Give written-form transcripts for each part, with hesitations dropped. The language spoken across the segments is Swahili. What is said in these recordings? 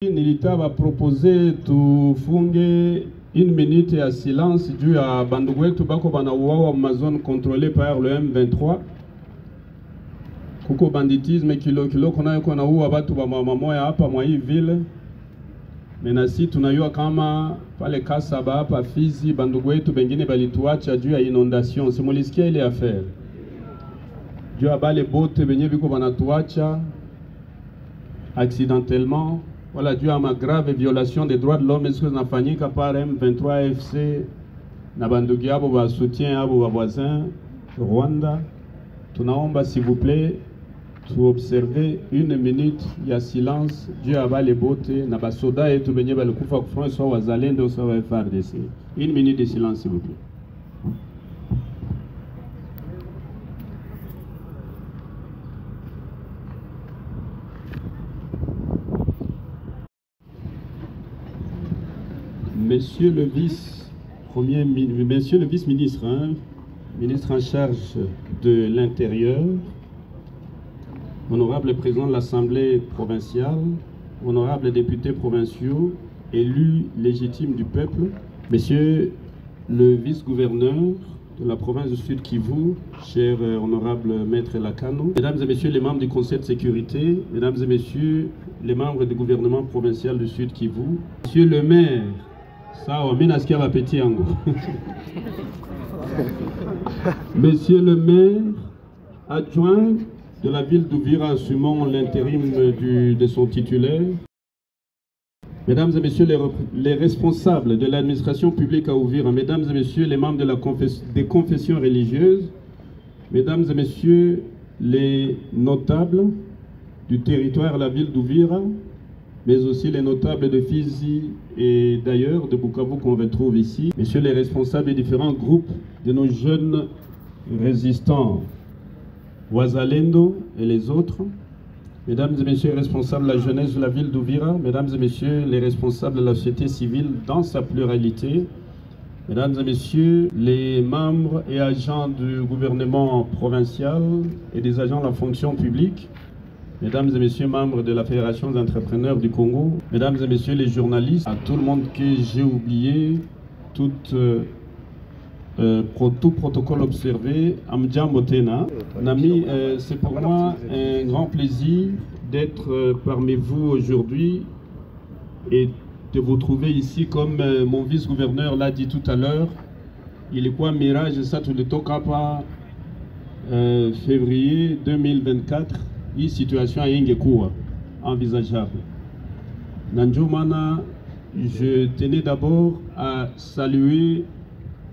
Nilitaka proposer tufunge une minute ya silence juu ya bandugu wetu bako banauawa ma zone contrôlée par le M23. Kuko banditisme kilo kilo kunayo kunaua watu ba mama moya hapa mwa hii ville. Menasi tunayua kama pale Kasaba hapa Fizi bandugu wetu bengine balituacha juu ya inondation. Simulisikia ile affaire. Juu ya bale bote benye biko banatuacha accidentellement. Voilà, dû à ma grave violation des droits de l'homme, est-ce que zinafanyika par M23 FC na bandugu yabo ba soutien yabo ba voisin Rwanda. Tunaomba s'il vous plaît tu observer une minute ya silence dû à bale bote na basoda yetu benye balikufa ku front soit wazalendo soit FARDC. Une minute de silence s'il vous plaît. Monsieur le vice-premier, monsieur le vice-ministre, hein, ministre en charge de l'Intérieur, honorable président de l'Assemblée provinciale, honorables députés provinciaux, élus légitimes du peuple, monsieur le vice-gouverneur de la province du Sud Kivu, cher honorable maître Lacano, mesdames et messieurs les membres du Conseil de sécurité, mesdames et messieurs les membres du gouvernement provincial du Sud Kivu, monsieur le maire, sawa, mimi nasikia bapeti yangu. Monsieur le maire adjoint de la ville d'Uvira assumant l'intérim de son titulaire, mesdames et messieurs les responsables de l'administration publique à Uvira, mesdames et messieurs les membres de des confessions religieuses, mesdames et messieurs les notables du territoire de la ville d'Uvira, mais aussi les notables de Fizi et d'ailleurs de Bukavu qu'on retrouve ici, messieurs les responsables des différents groupes de nos jeunes résistants, Wazalendo et les autres, mesdames et messieurs les responsables de la jeunesse de la ville d'Uvira, mesdames et messieurs les responsables de la société civile dans sa pluralité, mesdames et messieurs les membres et agents du gouvernement provincial et des agents de la fonction publique, mesdames et messieurs membres de la Fédération des entrepreneurs du Congo, mesdames et messieurs les journalistes, à tout le monde que j'ai oublié, tout protocole observé, Amjambo tena. Nami, c'est pour moi un grand plaisir d'être parmi vous aujourd'hui et de vous trouver ici comme mon vice-gouverneur l'a dit tout à l'heure. Il est quoi mirage ça tout le tokapa février 2024. Hii situation haingekuwa envisageable. Na ndio maana je tenais d'abord à saluer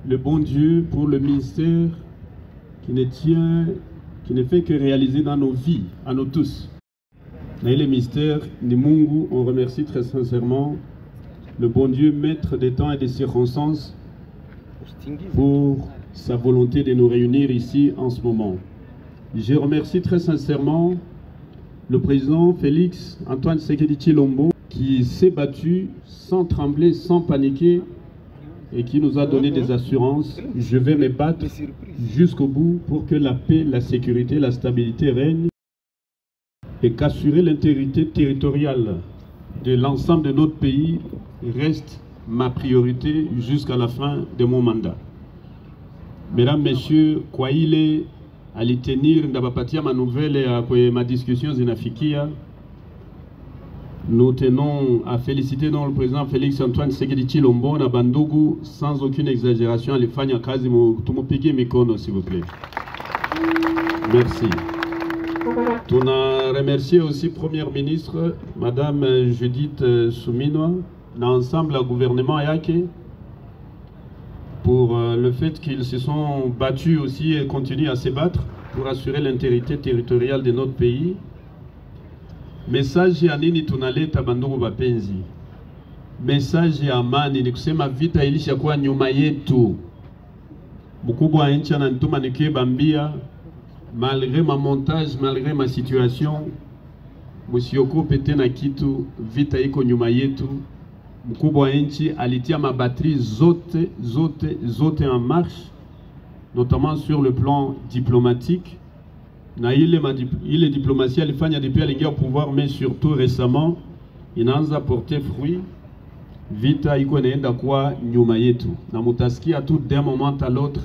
le bon Dieu pour le ministère qui ne fait que réaliser dans nos vies, à nous tous. Na ile mystère ni Mungu, on remercie très sincèrement le bon Dieu, maître des temps et des circonstances, pour sa volonté de nous réunir ici en ce moment. Je remercie très sincèrement le président Félix Antoine Tshisekedi Tshilombo qui s'est battu sans trembler, sans paniquer et qui nous a donné des assurances. Je vais me battre jusqu'au bout pour que la paix, la sécurité, la stabilité règnent et qu'assurer l'intégrité territoriale de l'ensemble de notre pays reste ma priorité jusqu'à la fin de mon mandat. Mesdames, Messieurs, kwa ile alitenir ndabapatia ma nouvelle ya kwe ma discussion zinafikia. Nous tenons à féliciter donc le président Félix Antoine Tshisekedi Tshilombo na bandugu sans aucune exagération alifanya kazi, tumupigie mikono s'il vous plaît. Merci. Tuna remercier aussi Première ministre Madame Judith Suminwa na ensemble la gouvernement yake pour le fait qu'ils se sont battus aussi et continuent à se battre pour assurer l'intégrité territoriale de notre pays. Message ya nini tunaleta bandugu bapenzi? Message ya amani ni kusema vita ilishakuwa nyuma yetu. Mkubwa wa nchi ananituma nikibambia, malgré ma montage, malgré ma situation, msiogope tena kitu, vita iko nyuma yetu. Mkubwa wa nchi alitia mabatri zote zote zote en marche, notamment sur le plan diplomatique. Na ile diplomatie alifanya depuis aliingia au pouvoir, mais surtout récemment inaanza porter fruit. Vita iko inaenda kuwa nyuma yetu, na mutasikia tu d'un moment à l'autre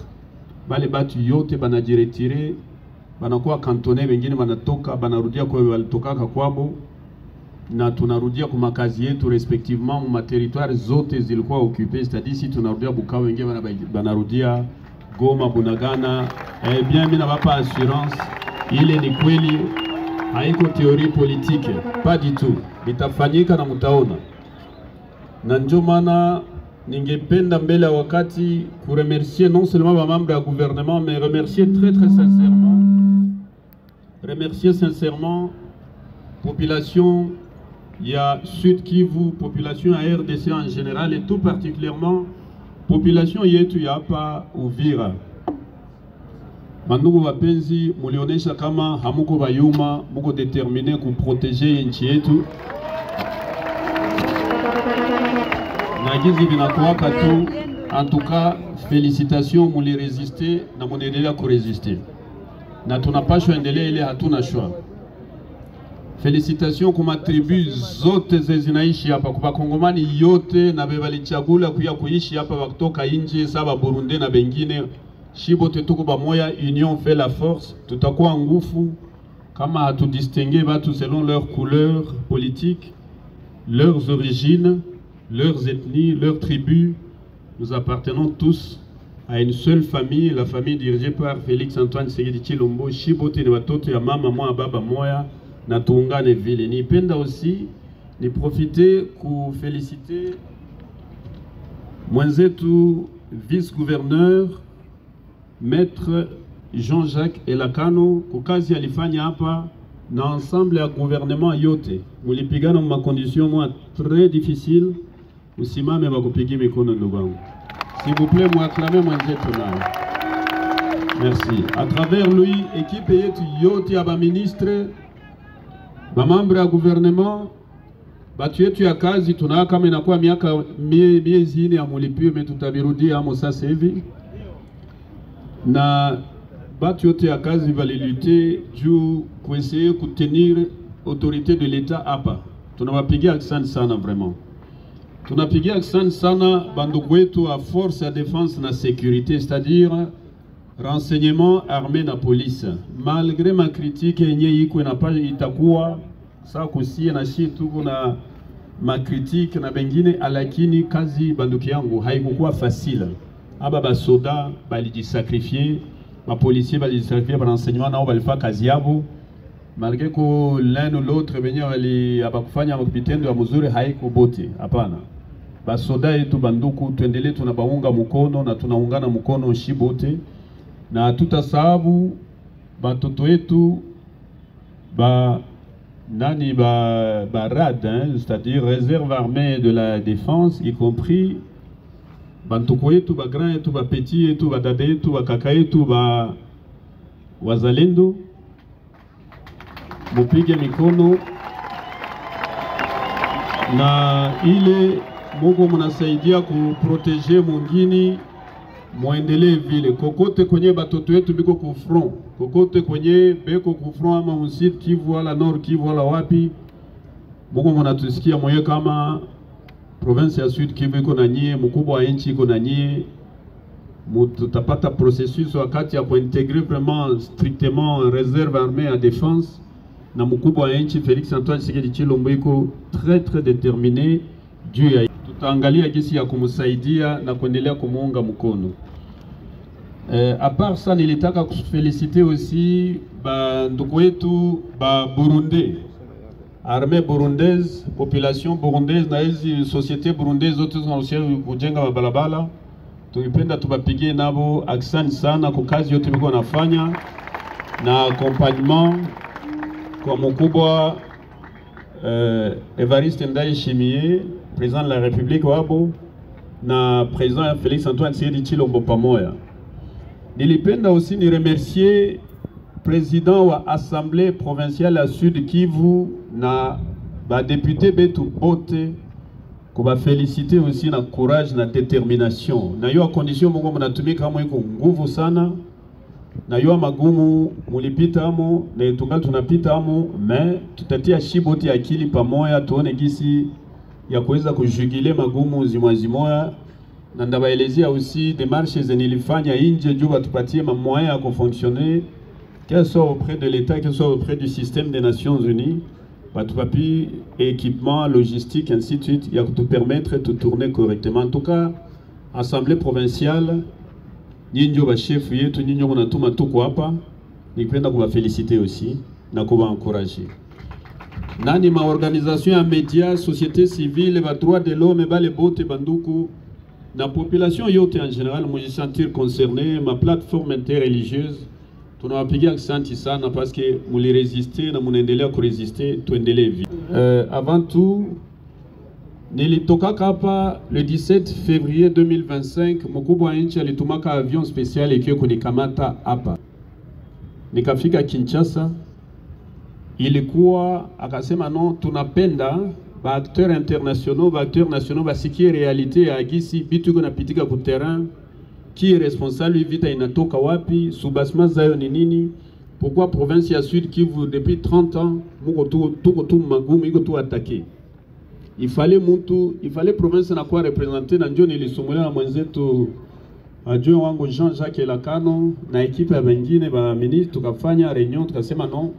bale batu yote banajiretirer, banakuwa cantonné, wengine banatoka banarudia kwa walitokaka kwabo, na tunarudia kwa makazi yetu respectivement mu territoire zote zilikuwa occupé, c'est-à-dire si tunarudia Bukavu, wengine banarudia Goma, Bunagana. Eh bien, mimi nawapa assurance ile ni kweli, haiko théorie politique, pas du tout, bitafanyika na mutaona. Na ndio maana ningependa mbele ya wakati kuremercier non seulement ba membre ya gouvernement, mais remercier très très sincèrement, remercier sincèrement population ya Sud Kivu, population ya RDC en général et tout particulièrement population yetu ya hapa Uvira. Bandugu wapenzi, mulionesha kama hamuko bayuma, muko déterminé kuprotéger nchi yetu. Na gizi binakuwaka tu, en tout cas félicitations, muli résister na munaendelea kurésister, na tunapashwa endelea ile, hatuna choix. Félicitations kwa matribu zote zinaishi hapa, kwa Kongomani yote na bebalichagula kuya kuishi hapa wakutoka nje saba Burundi na bengine, shibote tuko bamoya, union fait la force. Tutakuwa ngufu kama hatudistingue batu selon leur couleur politique, leurs origines, leurs ethnies, leurs tribus. Nous appartenons tous à une seule famille, la famille dirigée par Félix Antoine Tshisekedi Tshilombo. Shibote ni watoto ya mama moya baba moya, na tuungane vile. Nipenda aussi ni profiter ku féliciter mwenzetu vice-gouverneur Maître Jean-Jacques Elakano kwa kazi alifanya hapa na ensemble ya gouvernement yote. Mulipigana ma condition moi très difficile, usimame bakupigie mikono ndugu wangu. S'il vous plaît, moi acclamez mwenzetu nao. Merci. À travers lui, équipe yetu yote ya ba ministre, ba membre ya gouvernement, batu yetu ya kazi tunaa kama inakuwa miaka miezi ine ya mulipio, mais tutabirudia amo sasa hivi. Na batu yote ya kazi valilute juu kuessayer kutenir autorité de l'État hapa. Tunawapigia accent sana vraiment. Tunapigia accent sana bandugu wetu wa force ya défense na sécurité, c'est-à-dire renseignement, armée na police. Malgré ma critique yenye iko na pale itakuwa saa kusie na shi tuko na ma critique na bengine, lakini kazi banduki yangu haikukuwa facile. Aba basoda balijisacrifier, ba policier balijisacrifier, ba renseignement nao balifanya kazi yabo, malgré que l'un ou l'autre benye wali abakufanya vitendo ya mzuri haiko bote. Hapana, basoda yetu banduku, tuendelee tunabaunga mkono na tunaungana mkono shibote, na tutasababu batoto yetu ba nani ba RAD, hein, c'est-à-dire réserve armée de la défense, y compris bantuku yetu ba grand yetu ba petit yetu ba dada yetu ba kaka yetu ba wazalendo, mupige mikono na ile Mungu mnasaidia kuprotéger mungini, muendelee vile kokote kwenye batoto yetu biko ku front, kokote kwenye beko ku front ama Sud Kivu wala Nord Kivu wala wapi, Mungu mnatusikia moyo kama province ya Sud Kivu iko na nyie, mkubwa wa nchi iko na nyie, mutapata processus wakati ya kuintégrer vraiment strictement réserve armée à défense, na mkubwa wa nchi Felix Antoine Tshisekedi Tshilombo iko très très déterminé juu ya tutaangalia jinsi ya kumsaidia na kuendelea kumuunga mkono. À part ça, nilitaka kuféliciter aussi ba ndugu wetu ba Burundi, armée burundaise, population burundaise na hizi société burundaise zote zinahusiana kujenga mabarabara. Tungependa tubapigie nabo aksanti sana kwa kazi yote mlikuwa nafanya na accompagnement kwa mkubwa Evariste Ndayishimiye, président de la République wabo na président Félix Antoine Tshisekedi Tshilombo pamoja. Nilipenda aussi ni remercier président wa Assemblée provinciale ya Sud Kivu na ba député betu bote, kuba féliciter aussi na courage na détermination. Na hiyo condition Mungu mnatumika kama iko nguvu sana. Na yo magumu mulipita amo na tungali tunapita amo, mais tutatia shiboti akili pamoja tuone gisi ya kuweza kujuguler magumu zimwa zimoya, na ndabaelezea aussi démarches zenye nilifanya inje juu batupatie ma moyens ya kufonctionner, qu'elle soit auprès de l'État, qu'elle soit auprès du système des Nations Unies, batupapi équipement, logistique, ainsi de suite, ya kutupermettre de tourner correctement. En tout cas, Assemblée provinciale, nyinyi ndio bashefu yetu, nyinyi ndio mnatuma tuko hapa, nikipenda kuwaféliciter aussi na kuwa encourager. Nani ma organisation ya média, société civile, ba droit de l'homme, bale bote banduku na population yote en général, mujisentir concerné, ma plateforme interreligieuse, tunawapigia aksanti sana parce que mulirésister na munaendelea kurésister, tuendelee hivi. Avant tout, nilitokaka hapa le 17 février 2025, mkubwa wa nchi alitumaka avion spécial ikiwa kunikamata hapa, nikafika Kinshasa. Ilikuwa akasema non, tunapenda ba acteurs internationaux, ba acteurs nationaux basikie réalité ya gisi bitu iko napitika ku terrain, qui est responsable, vita inatoka wapi, soubassement zayo ni nini, pourquoi province ya Sud Kivu depuis 30 ans muko tu tuko tu magumu, iko tu attaqué. Il fallait muntu, il fallait province nakuwa représentée, na njo nilisumulia na mwenzetu adjoint wangu Jean-Jacques Elakano na équipe ya wengine ba ministre, tukafanya réunion, tukasema non,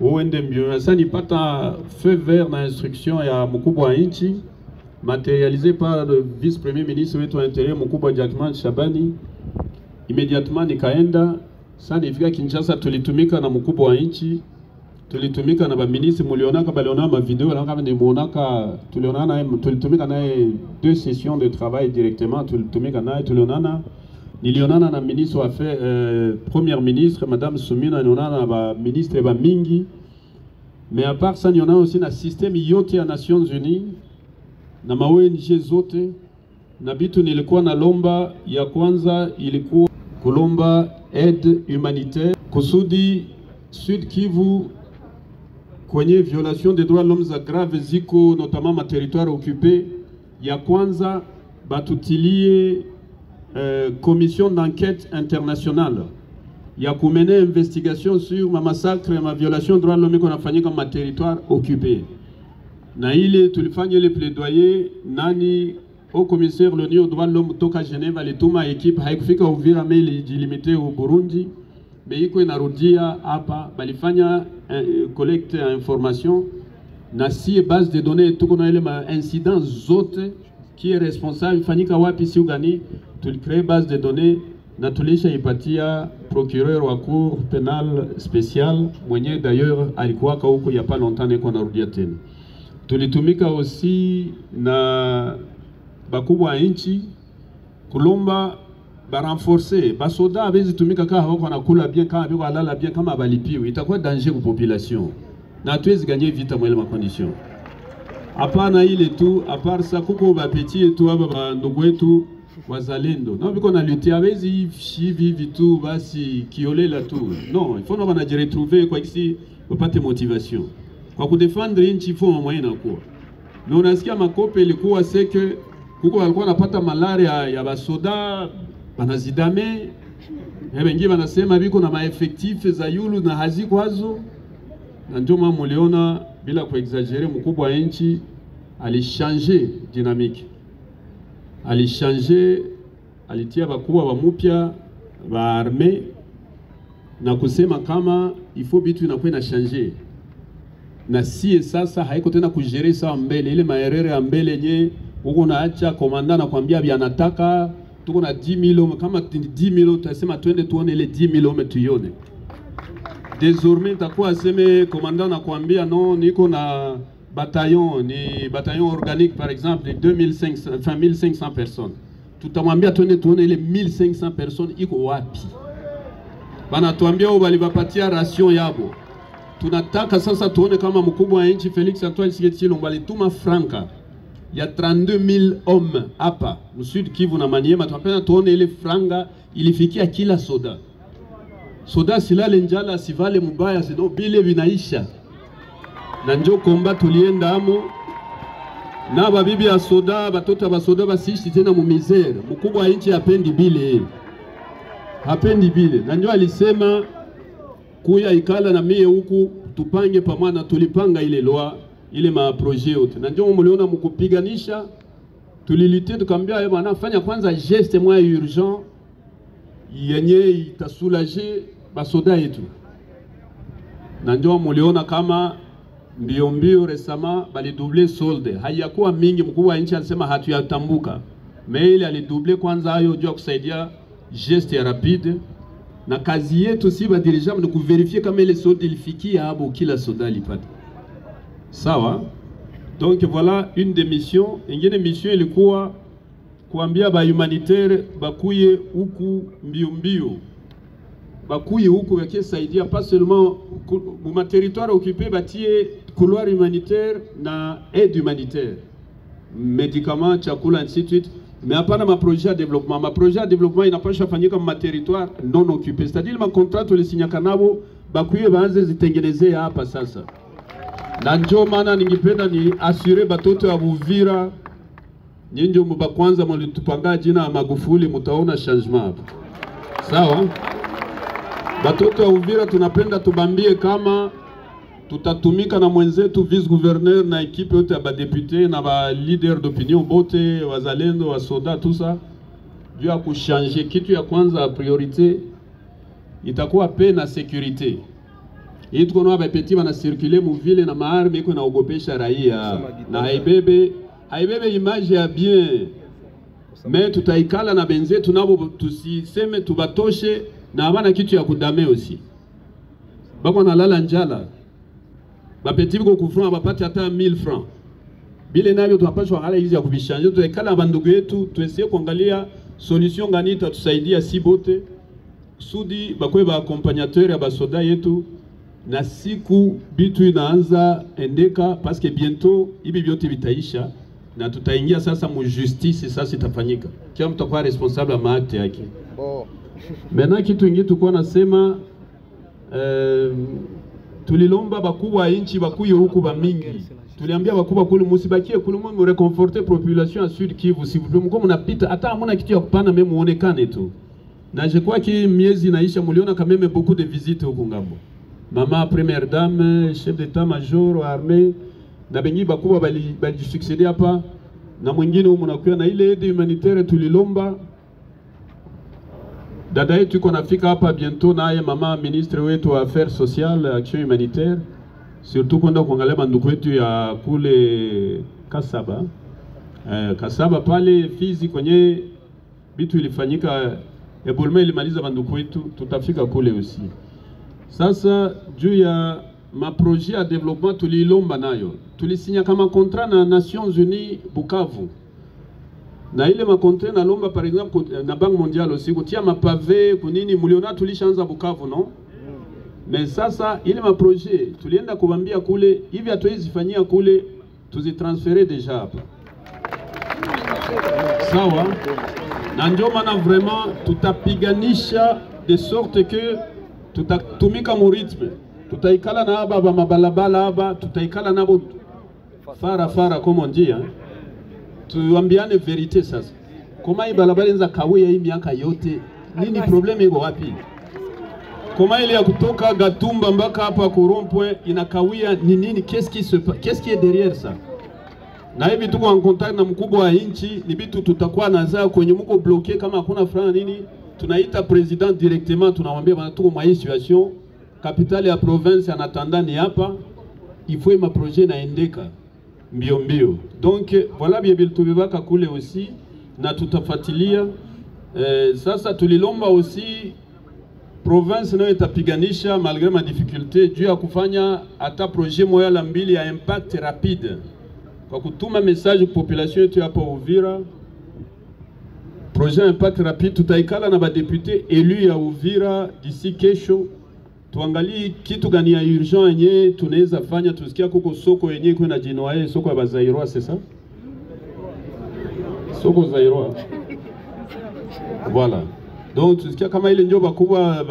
uende mbio. Sasa nipata feu vert na instruction ya mkubwa wa nchi matérialisé par le vice-premier ministre wetu wa intérieur, mkubwa Jackman Shabani. Immédiatement nikaenda. Sasa nifika Kinshasa, tulitumika na mkubwa wa nchi, tulitumika na baministre, mulionaka, baliona ma vidéo na kama nimuonaka, tulionana naye, tulitumika naye deux sessions de travail directement, tulitumika naye, tulionana, nilionana na ministre wa affaires, première ministre Madame Suminwa, nilionana na ba ministre ba mingi, mais à part ça nilionana aussi na système yote ya Nations Unies na ma ONG zote. Na bitu nilikuwa na lomba ya kwanza ilikuwa kulomba aide humanitaire kusudi Sud Kivu kwenye violation des droits de l'homme za grave ziko, notamment ma territoire occupé. Ya kwanza batutilie commission d'enquête internationale ya kumener investigation sur ma massacre, ma violation des droits de l'homme iko nafanyika ma territoire occupé. Na ile tulifanya ile plaidoyer, nani, au commissaire l'ONU aux droits de l'homme toka Genève alituma équipe, haikufika Uvira mais ilijilimiter au Burundi, mais iko inarudia hapa, balifanya collecte ya information na si base de données tuko na ile ma incident zote, qui est responsable, fanyika wapi, si ugani, tulicréer base de données na tulisha ipatia procureur wa cour pénale spéciale mwenye d'ailleurs alikuwaka huko ya pas longtemps, niko narudia tena. Tulitumika aussi na bakubwa ya nchi kulomba barenforcer basoda. Abezi tumika kama hawako wanakula bien, kama biko alala bien, kama balipiwe, itakuwa danger kwa population na hatuwezi gagner vita mwele ma condition. Hapana ile tu, à part ça kuko bapetits yetu hapa, ba ndugu wetu wazalendo na biko na lutter, abezi hivi hivi tu basi kiolela tu, non, il faut na banajiretrouver kwa kisi wapate motivation kwa kudéfendre nchi, il faut moyen na kuwa. Mais unasikia makope ilikuwa seke kuko walikuwa wanapata malaria ya basoda banazidame, wengine wanasema biko na maeffectifs za yulu na haziko hazo, na ndio maana muliona, bila kuexagérer, mkubwa wa nchi alichanger dynamique, alichanger, alitia bakubwa ba mupya ba armée na kusema kama il faut bitu inakuwa ina changer na sie sasa haiko tena kugérer sawa mbele, ile maerere ya mbele nye uko naacha commandant na kwambia bia nataka tuko na 10 000 hommes, kama 10 000 hommes tutasema twende tuone ile 10 000 hommes tuione. Désormais takuwa aseme commandant na kwambia non, niko na bataillon, ni bataillon organique par exemple de 2500, enfin 1500 personnes, tutamwambia twende tuone ile 1500 personnes iko wapi. Banatuambia balibapatia ration yabo. Tunataka sasa tuone kama mkubwa wa nchi Felix Antoine Tshisekedi Tshilombo alituma franka ya 32 000 hommes hapa Sud Kivu na Maniema, tunapenda tuone ile franga ilifikia kila soda. Soda silale njala, sivale mubaya, sino bile vinaisha. Na njo combat tulienda amo na babibi ya soda, batoto ba soda basiishi tena mu misère. Mkubwa wa nchi apendi bile. Hapendi vile. Na ndio alisema kuya ikala na mie huku tupange pamoja, tulipanga ile loi ile ma projet yote. Na ndio mliona mkupiganisha tulilutter, tukaambia bwana fanya kwanza geste moya urgent yenye itasoulager basoda yetu. Na ndio muliona kama mbio mbio resama balidoubler solde. Hayakuwa mingi, mkuu wa nchi alisema hatuyatambuka. Mais alidoubler kwanza hayo juu ya kusaidia geste ya rapide. Na kazi yetu si ba dirigeant ni kuvérifier kama ile solde ilifikia hapo kila soda alipata. Sawa? Donc voilà une des missions. Ingine mission ilikuwa kuambia ba humanitaire bakuye huku mbio mbio. Bakuye huku wakisaidia pas seulement mu territoire occupé, batie couloir humanitaire na aide humanitaire, médicaments, chakula, ainsi de suite. Mais hapana ma projet ya développement. Ma projet ya développement inapaswa fanyika ma territoire non occupé, c'est-à-dire ma contrat tulisinyaka nabo bakuye baanze zitengenezee hapa sasa. Na njo maana ningependa ni assurer batoto ya Uvira, nyinyi mba kwanza mlitupanga jina ya Magufuli, mutaona changement hapa. Sawa? Batoto ya Uvira tunapenda tubambie kama tutatumika na mwenzetu vice gouverneur na équipe yote ya ba député na ba leader d'opinion bote, wazalendo, wasoda, tout ça juu ya kuchanger. Kitu ya kwanza priorité itakuwa paix na sécurité. Hii tuko na bapeti bana circuler mu ville na maarmes iko naogopesha raia na haibebe image ya bien. Mais tutaikala na benzetu nabo, tusiseme tubatoshe na habana kitu ya kudame aussi. Bako nalala njala. Bapeti biko kufront bapati hata 1000 francs. Bile nabyo tunapaswa angalia hizi ya kubishanger. Tutaikala bandugu yetu tuesie kuangalia solution gani itatusaidia si bote kusudi bakwe ba accompagnateur ya basoda yetu na siku bitu inaanza endeka, parce que bientôt hivi vyote vitaisha na tutaingia sasa mu justice. Sasa itafanyika, kila mtu atakuwa responsable ya maactes yake. Bon. Maintenant kitu ingine tulikuwa nasema, tulilomba bakubwa inchi bakuye huku ba mingi. Tuliambia bakubwa kule musibakie kule, mu réconforter population ya Sud Kivu, s'il vous plaît, mko mnapita hata hamuna kitu ya kupana, meme muonekane tu. Na je crois que miezi inaisha, muliona quand même beaucoup de visites huku ngambo. Mama première dame, chef d'état-major wa armée na bengi bakubwa bali succéder hapa na mwingine humu nakuya na ile aide humanitaire tulilomba. Dada yetu iko nafika hapa bientôt, naye mama ministre wetu wa affaires sociales, action humanitaire, surtout kwenda kuangalia banduku wetu ya kule Kasaba. Kasaba pale Fizi kwenye bitu ilifanyika, ebola ilimaliza banduku wetu, tutafika kule aussi. Sasa juu ya maprojet ya développement tuliilomba nayo, tulisinya kama contrat na Nations Unies Bukavu, na ile macontrats nalomba par exemple na Banque mondiale aussi kutia mapavé kunini, muliona tulishaanza Bukavu, no? Mais sasa ile maprojet tulienda kubambia kule hivi hatuwezi fanyia kule, tuzitransférer déjà hapa, sawa? Na ndio maana vraiment tutapiganisha de sorte que tutatumika mu rythme, tutaikala na aba ba mabalabala aba, tutaikala nabo fara fara, comme on dit, hein? Tuambiane vérité sasa. Koma hii barabara inza kawia hii miaka yote, nini problème iko wapi? Koma ile ya kutoka Gatumba mpaka hapa ku rond-point inakawia ni nini? Qu'est-ce qui se passe? Qu'est-ce qui est derrière ça? Na hivi tuko en contact na mkubwa wa nchi, ni vitu tutakuwa nazaa kwenye mko bloqué kama hakuna franga nini, tunaita président directement, tunamwambia bana, tuko mwa hii situation, capitale ya province en attendant ni hapa, il faut ma projet naendeka mbio mbio. Donc voilà bien tubibaka kule aussi na tutafuatilia. Sasa tulilomba aussi province nayo itapiganisha malgré ma difficulté juu ya kufanya hata projet moya la mbili ya impact rapide kwa kutuma message population yetu hapa Uvira. Projet impact rapide tutaikala na badéputé élu ya Uvira d'ici kesho, tuangalie kitu gani ya urgent yenye tunaweza fanya. Tusikia kuko soko yenye iko na jinoae, soko ya bazairwa, c'est ça, soko zairwa, voilà. Donc tusikia kama ile ndio bakubwa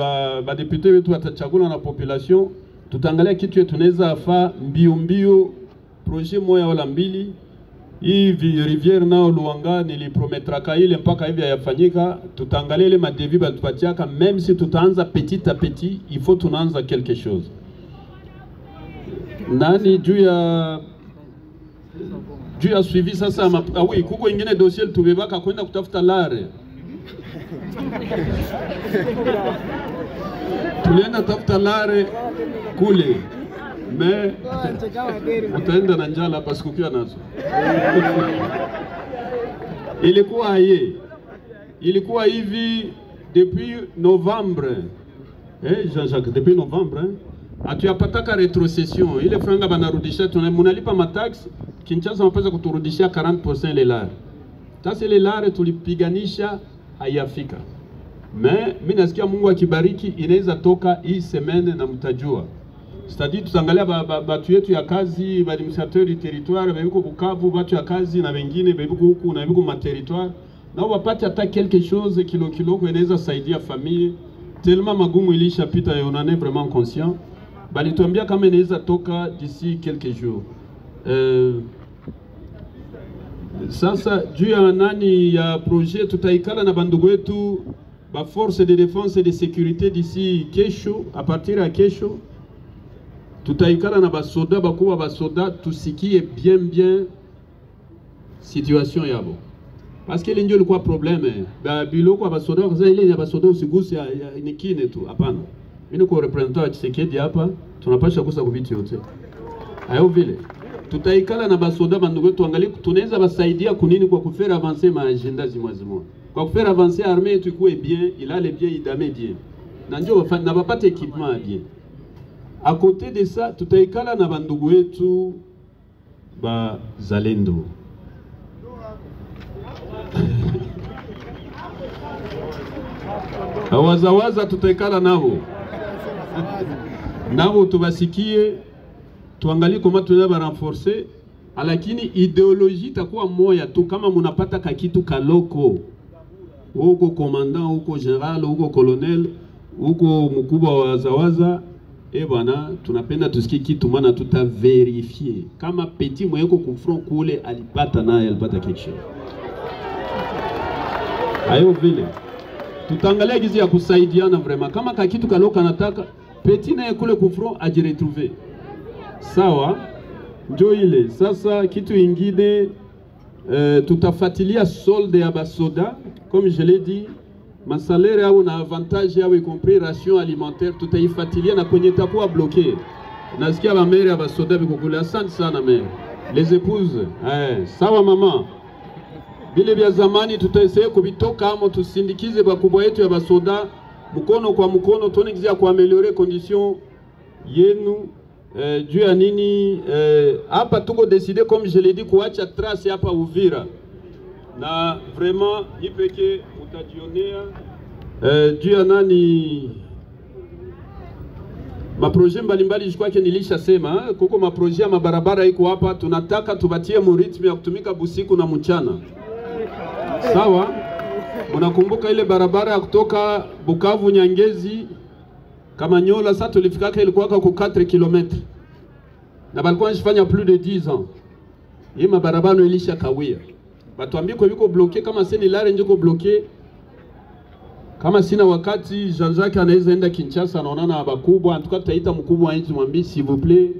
ba député wetu watachagula na population, tutaangalia kitu yetu tunaweza fa mbio mbio, projet moya wala mbili. Hii rivière nao Luanga niliprometraka ile mpaka hivi hayafanyika. Tutaangalia ile madevis batupatiaka, même si tutaanza petit à petit, il faut tunaanza quelque chose. Nani juu ya suivi sasa ah oui, kuko ingine dossier tubebaka kwenda kutafuta l'argent, tulienda tafuta l'argent kule, mais utaenda na njala hapa sikukiwa nazo. Ilikuwa ye ilikuwa hivi depuis novembre, eh, Jean-Jacques, depuis novembre, hein, hatuyapataka rétrocession ile franga banarudisha. Tuna munalipa mataxe Kinshasa, wanapaswa kuturudishia 40% ile l'argent. Sasa ile l'argent tulipiganisha haiyafika, mais mi nasikia Mungu akibariki inaweza toka hii semaine na mtajua. C'est-à-dire tutaangalia batu yetu ya kazi, ba administrateur du territoire bebiko Bukavu, batu ya kazi na wengine bebiko huku na bebiko ma territoire, nao wapate hata quelque chose kilo kiloko inaweza saidia famille, tellement magumu ilishapita et on en est vraiment conscient. Balituambia kama inaweza toka d'ici quelques jours. Sasa juu ya nani ya projet, tutaikala na bandugu wetu ba force de défense et de sécurité d'ici kesho, à partir ya kesho tutaikala na basoda bakuwa basoda, tusikie bien bien situation yabo, parce que ile ndio ilikuwa problème ba biloko ya basoda. Kwa ile ya basoda usiguse, ni kine tu. Hapana, mimi niko représentant wa Tshisekedi hapa, tunapasha kusa kubiti yote ayo vile. Tutaikala na basoda bandugu wetu, tuangalie tunaweza basaidia kunini kwa kufaire avancer ma agenda zimwa zimwa, kwa kufaire avancer armée yetu ikuwe bien, ilale bien, idame bien, na ndio na bapate équipement bien. À côté de ça, tutaikala na bandugu wetu bazalendo. Awazawaza, tutaikala nabo tubasikie, tuangalie kama tunaweza ba renforcer, lakini idéologie itakuwa moya tu. Kama munapata kakitu kaloko, uko commandant, uko général, uko colonel, uko mkubwa wa wazawaza, e bwana, tunapenda tusikie kitu, maana tuta vérifier kama petit mweko ku front kule alipata naye alipata quelque chose. Ayo vile tutaangalia gizi ya kusaidiana vraiment, kama kakitu kaloko anataka petit naye kule ku front ajiretrouver sawa, njo ile. Sasa kitu ingine, tutafuatilia solde ya basoda, comme je l'ai dit, masalaire yao na avantage yao, y compris ration alimentaire, tutaifuatilia na kwenye takuwa bloqué. Nasikia ba mère ya basoda biko kule, asante sana mère, les épouses, sawa mama. Vile vya zamani tutaeseye kubitoka amo, tusindikize bakubwa yetu ya basoda mkono kwa mkono, tuone gizi ya kuaméliorer condition yenu. Juu ya nini hapa tuko décidé, comme je l'ai dit, kuacha trace hapa Uvira na vraiment ipeke utajionea. Juu ya nani maprojet mbalimbali, je crois que nilishasema kuko maprojet ya mabarabara iko hapa, tunataka tubatie mu rythme ya kutumika busiku na mchana. Sawa, unakumbuka ile barabara ya kutoka Bukavu Nyangezi Kamanyola, sasa tulifikaka ilikuwa kwa 4 km na balikuwa wanafanya plus de 10 ans. Hii mabarabara ilisha kawia, batuambie kwa biko bloqué, kama sini l'argent njiko bloqué. Kama sina wakati, Jean-Jacques anaweza enda Kinshasa, anaonana na bakubwa. En tout cas tutaita mkubwa wa nchi, mwambie s'il vous plaît,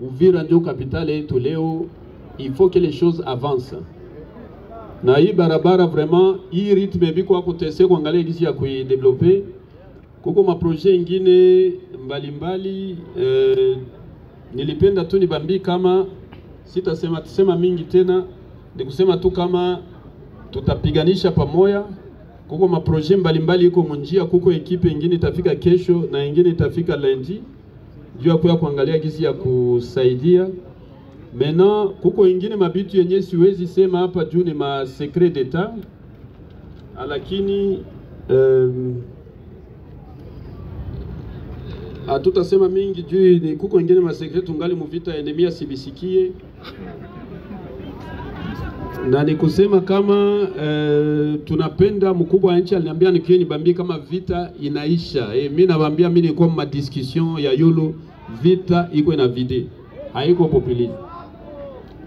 Uvira ndio capitale yetu leo, il faut que les choses avancent. Na hii barabara vraiment, hii rythme biko akutese kuangalia gisi ya kuidévelopper. Kuko maprojet ingine mbalimbali, nilipenda tu nibambi kama sitasema tusema mingi tena, ni kusema tu kama tutapiganisha pamoja. Kuko maprojet mbalimbali iko munjia, kuko équipe ingine itafika kesho na ingine itafika lundi juu ya kuya kuangalia gisi ya kusaidia. Maintenant kuko ingine mabitu yenye siwezi sema hapa juu ni ma secret d'état, lakini hatutasema mingi juu ni kuko ingine ma secret, tungali muvita ennemi asibisikie, na ni kusema kama tunapenda mkubwa wa nchi aliniambia nikie nibambie kama vita inaisha. Mi nabambia, mi nilikuwa ma discussion ya yolo, vita iko na vide, haiko populisme.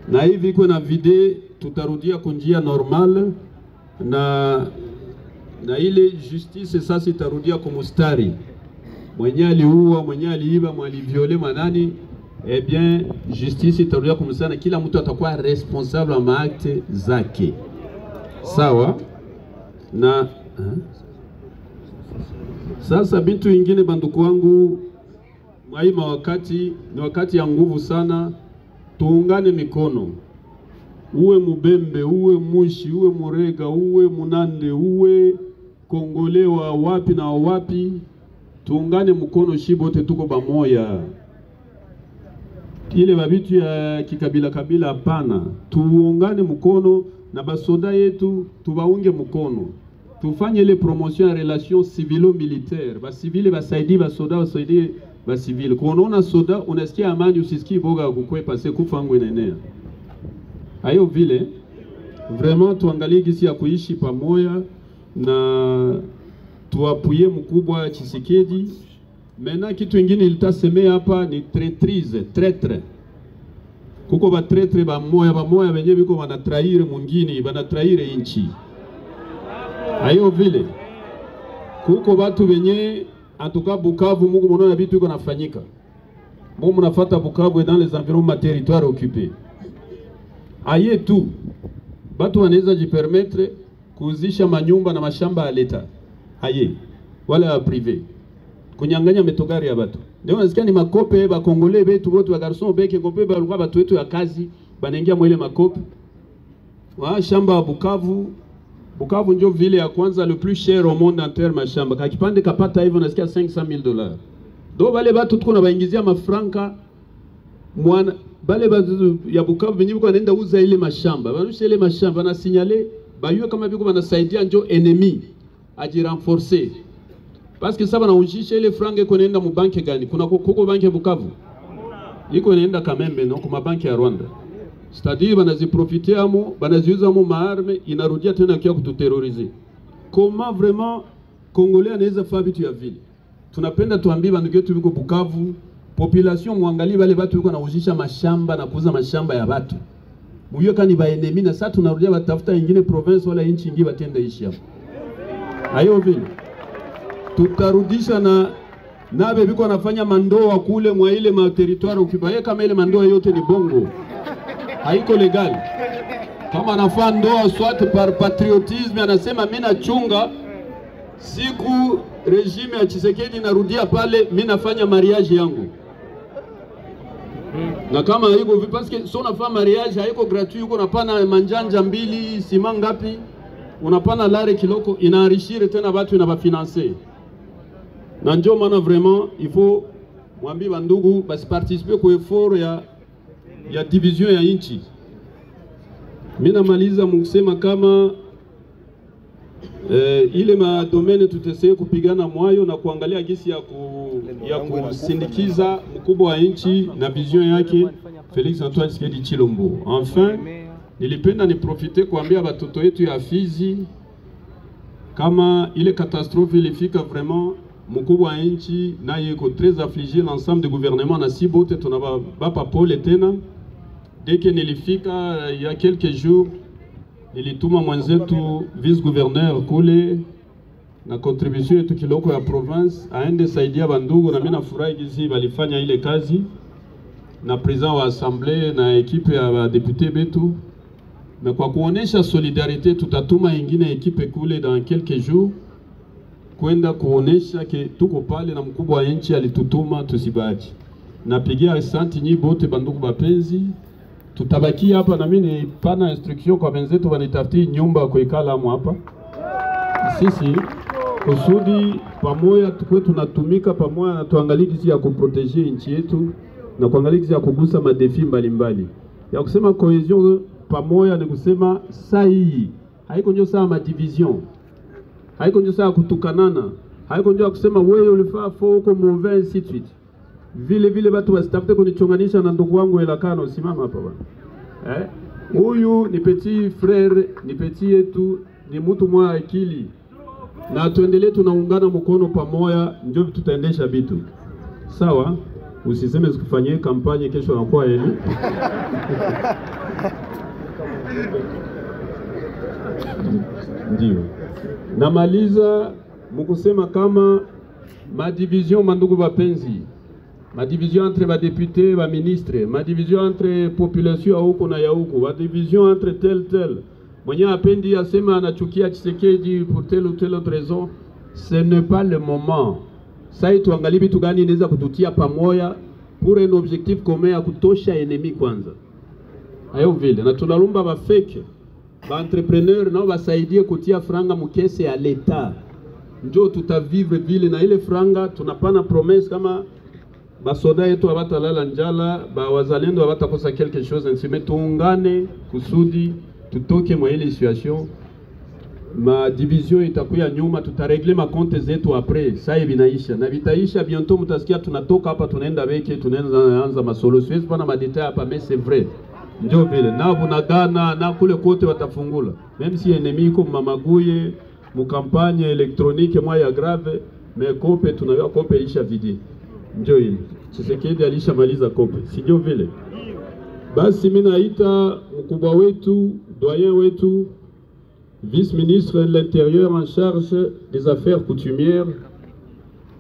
Na hivi iko na vide, tutarudia kunjia normal na ile justice sasa itarudia kumustari. Mwenye aliua, mwenye aliiba, mwenye alivioler manani, eh bien justice itarudia kumustari na kila mtu atakuwa responsable wa maactes zake. Sawa? Na sasa bintu ingine banduku wangu, mwaima wakati ni wakati ya nguvu sana, tuungane mikono. Uwe Mubembe, uwe Mushi, uwe Murega, uwe Munande, uwe Kongole wa wapi na wapi, tuungane mkono shibote, tuko bamoya. Ile babitu ya kikabila kabila hapana, tuungane mkono na basoda yetu, tubaunge mkono. Tufanye ile promotion ya relation civilo-militaire, ba civil basaidie basoda, basaidie ba civil. Kwa unaona soda unasikia amani, usisikie boga kukwepa se kufa ngo inaenea. Hayo vile vraiment tuangalie gisi ya kuishi pamoja na tuapuye mkubwa Tshisekedi. Mena kitu ingine ilitasemea hapa ni traîtrise, traître. Kuko ba traître ba moya ba moya benye biko banatrahir mwingine, banatrahir inchi. Hayo vile kuko batu benye antuka Bukavu Mungu munaona bitu iko nafanyika. Mungu mnafuata Bukavu et dans les environs territoire occupé. Aye tu batu wanaweza jipermettre kuuzisha manyumba na mashamba ya leta. Aye wala ya privé. Kunyang'anya metogari ya batu. Ndio unasikia ni makope ba Kongole betu wote wa garçon beke kope ba walikuwa batu wetu ya kazi banaingia mwele makope. Wa shamba ya Bukavu. Bukavu ndio ville ya kwanza le plus cher au monde en termes ya shamba. Kakipande kapata hivyo unasikia $500,000. Do bale batu tuko na baingizia mafranka mwana bale batu ya Bukavu benye biko wanaenda uza ile mashamba. Barusha ile mashamba na signaler bayue kama biko wanasaidia njo ennemi ajirenforcer. Parce que ça banaujisha ile franga iko inaenda mu banki gani? Kuna kuko banki ya Bukavu. Iko inaenda Kamembe no kuma banki ya Rwanda. C'est-à-dire banaziprofiter amo, banaziuza mo maarme inarudia tena kia kututerroriser. Comment vraiment Congolais anaweza fanya vitu ya vile? Tunapenda tuambie bandugu yetu biko Bukavu, population muangalie wale watu biko naujisha mashamba na kuuza mashamba ya watu. Muyue kani ba ennemi na sasa tunarudia batafuta ingine province wala inchi ingine batenda ishi hapo. Hayo vile. Tutarudisha na nabe biko wanafanya mandoa kule mwa ile ma territoire ukibaye kama ile mandoa yote ni bongo. Haiko legal. Kama anafanya ndoa soit par patriotisme anasema mimi nachunga siku regime ya Tshisekedi narudia pale mimi nafanya mariage yangu. Na kama haiko vipi parce que so nafanya mariage haiko gratuit, uko unapana manjanja mbili sima ngapi unapana lare kiloko inaenrichir tena watu inabafinancer. Na ndio maana vraiment il faut mwambie bandugu basi participer kwa effort ya division ya inchi. Mimi namaliza mkusema kama ile ma domaine tutesee kupigana mwayo na kuangalia gisi ya kusindikiza mkubwa wa inchi na vision yake Felix Antoine Tshisekedi Tshilombo. Enfin, nilipenda ni profiter kuambia batoto yetu ya Fizi kama ile catastrophe ilifika vraiment mkubwa wa inchi naye iko très affligé, l'ensemble du gouvernement na si bote tunabapa pole tena. Dès que nilifika il y a quelques jours, nilituma mwenzetu vice-gouverneur kule na contribution yetu kiloko ya province aende saidia bandugu, na mimi nafurahi gizi balifanya ile kazi na président wa assemblée na équipe ya député betu. Na kwa kuonesha solidarité tutatuma ingine équipe kule dans quelques jours kwenda kuonesha ke tuko pale na mkubwa wa nchi alitutuma tusibaji. Napigia asante nyi bote bandugu bapenzi. Tutabaki hapa na mimi ni pana instruction kwa wenzetu wanitafutie nyumba kuikala hapa. Sisi kusudi pamoja tukue tunatumika pamoja na tuangalie jinsi ya kuprotéger nchi yetu na kuangalia jinsi ya kugusa madéfis mbalimbali. Ya kusema cohésion pamoja ni kusema saa hii haiko ndio saa ma division. Haiko ndio saa kutukanana. Haiko ndio kusema wewe ulifaa faux uko mauvais ainsi de suite. Vile vile watu wasitafute kunichonganisha na ndugu wangu Elakano, simama hapa bwana. Huyu ni petit frère, ni petit yetu, ni mtu mwa akili. Na tuendelee tunaungana mkono pamoja ndio tutaendesha vitu. Sawa? Usiseme sikufanyie campagne kesho nakuwa élu. Ndio namaliza mukusema kama madivision, mandugu bapenzi, madivision entre ba député, ba ministre, madivision entre population ya huku na ya huku, madivision entre tel tel mwenye apendi asema anachukia Tshisekedi pour telle ou telle autre raison, ce n'est pas le moment. Sasa tuangalie vitu gani inaweza kututia pamoja pour un objectif commun ya kutosha ennemi kwanza. Ayo vile na tunalomba ba fake ba entrepreneur nao basaidie kutia franga mukese ya leta, njo tutavivre vile na ile franga. Tunapana promesse kama basoda yetu abatalala njala, ba wazalendo abatakosa quelque chose ainsi, mais tuungane kusudi tutoke mwa ile situation. Ma division itakuya nyuma, tutarégler ma compte zetu après. Sasa binaisha na bitaisha bientôt, mutasikia tunatoka hapa tunaenda beke, tunaenda anza masolo. Siwezi pana madétails hapa, mais c'est vrai, ndio vile na Bunagana na kule kote watafungula, même si ennemi iko mamaguye mu campagne électronique mwa ya grave, mais kope tunayua kope ilisha vidi, ndio ile Tshisekedi alishamaliza kope, si ndio vile? Basi mimi naita mkubwa wetu, doyen wetu, vice-ministre de l'Intérieur en charge des affaires coutumières,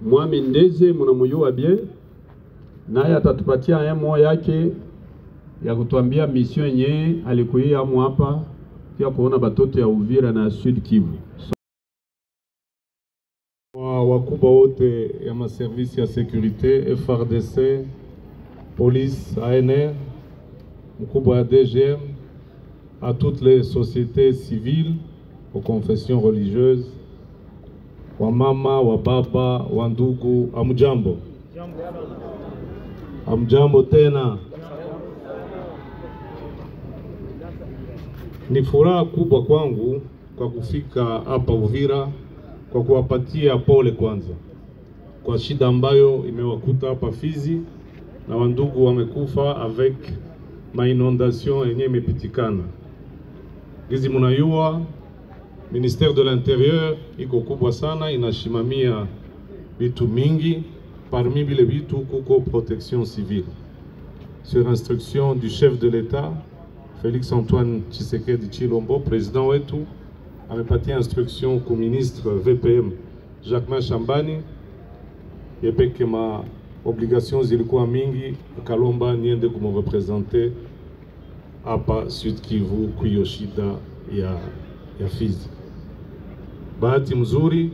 Mwami Ndeze, munamuyua bien, naye atatupatia un mot yake ya kutuambia mission yenye alikuia amu hapa pia kuona batoto ya Uvira na Sud Kivu. Wakubwa wote ya maservisi ya sécurité, FARDC, police, ANR, mkubwa ya DGM, à toutes les sociétés civiles, aux confessions religieuses, wamama, wababa, wandugu, amjambo. Amjambo tena. Ni furaha kubwa kwangu kwa kufika hapa Uvira kwa kuwapatia pole kwanza kwa shida ambayo imewakuta hapa Fizi na wandugu wamekufa avec mainondation yenye imepitikana. Gizi munayua ministère de l'Intérieur iko kubwa sana, inashimamia vitu mingi. Parmi vile vitu kuko protection civile. Sur instruction du chef de l'État Félix Antoine Tshisekedi Tshilombo, président wetu, amepatia instruction ku ministre VPM Jacquemain Shabani, yepeke ma obligation zilikuwa mingi, akalomba niende kumureprésenter hapa Sud Kivu kuiyo shida ya Fizi. Bahati mzuri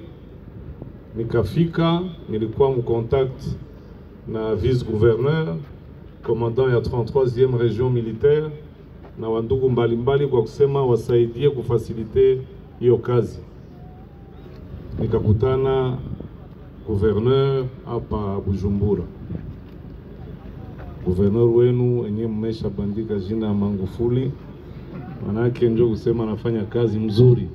nikafika, nilikuwa mu contact na vice gouverneur, commandant ya 33e région militaire na wandugu mbalimbali kwa kusema wasaidie kufaciliter hiyo kazi. Nikakutana gouverneur hapa Bujumbura. Gouverneur wenu enye mmesha bandika jina ya Mangufuli, manake njo kusema anafanya kazi mzuri.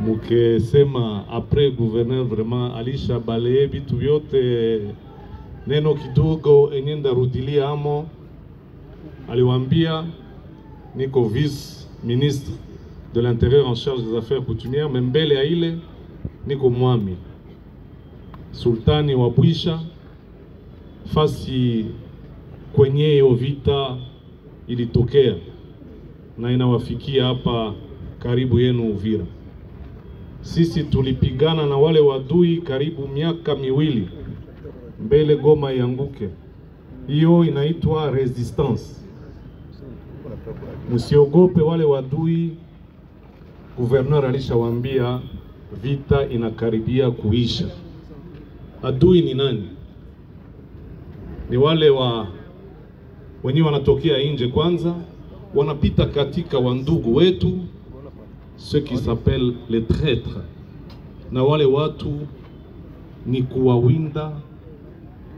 Mukesema après gouverneur vraiment alisha balayer vitu vyote. Neno kidogo enye ndarudilia amo, aliwambia niko vice ministre de l'Intérieur en charge des affaires coutumières, mais mbele ya ile niko mwami sultani wa Bwisha, fasi kwenye hiyo vita ilitokea na inawafikia hapa karibu yenu Uvira. Sisi tulipigana na wale wadui karibu miaka 2 mbele Goma ianguke. Hiyo inaitwa résistance. Msiogope wale wadui. Gouverneur alishawambia vita inakaribia kuisha. Adui ni nani? Ni wale wa wenyewe wanatokea nje kwanza, wanapita katika wandugu wetu, ceux qui s'appellent les traîtres, na wale watu ni kuwawinda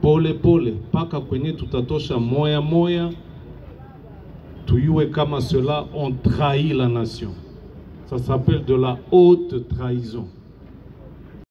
pole pole mpaka kwenye tutatosha moya moya, tuyue kama cela ont trahi la nation. Ça s'appelle de la haute trahison.